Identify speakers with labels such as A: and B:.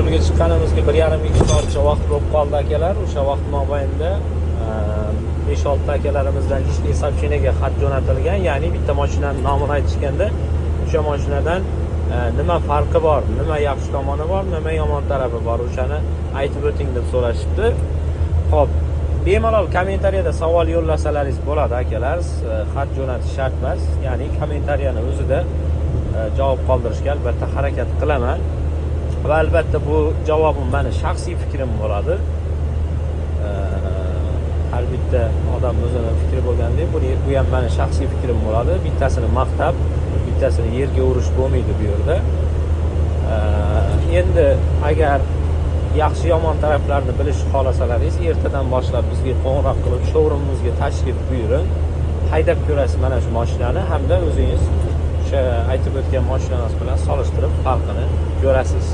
A: Yo'lga chiqqanimizga 1,5-2 soatcha vaqt bo'lib qoldi, akalar. O'sha vaqt mobaynida 5-6 akalarimizdan личный сообщение ga xat jo'natilgan, ya'ni bitta mashinani nomini aytishganda, o'sha mashinadan nima farqi bor, nima yaxshi tomoni bor, nima yomon tarafi bor, o'shani aytib o'ting deb so'rashibdi. Ho'p, bemalol kommentariyada savol yo'llasalaringiz bo'ladi, akalar. Xat jo'natish shart emas, ya'ni kommentariyani o'zida javob qoldirishga albatta harakat qilaman va albatta bu javobim mani shaxsiy fikrim bo'ladi. Har bitta odam o'zini fikri bo'lgandek, bu ham mani shaxsiy fikrim bo'ladi. Bittasini maqtab, bittasini yerga urish bo'lmaydi bu yerda. Endi agar yaxshi yomon taraflarini bilishni xohlasalaringiz, ertadan boshlab bizga qo'ng'iroq qilib, showroomimizga tashrif buyuring, haydab ko'rasiz mana shu mashinani hamda o'zingiz o'sha aytib o'tgan mashinamiz bilan solishtirib, farqini ko'rasiz.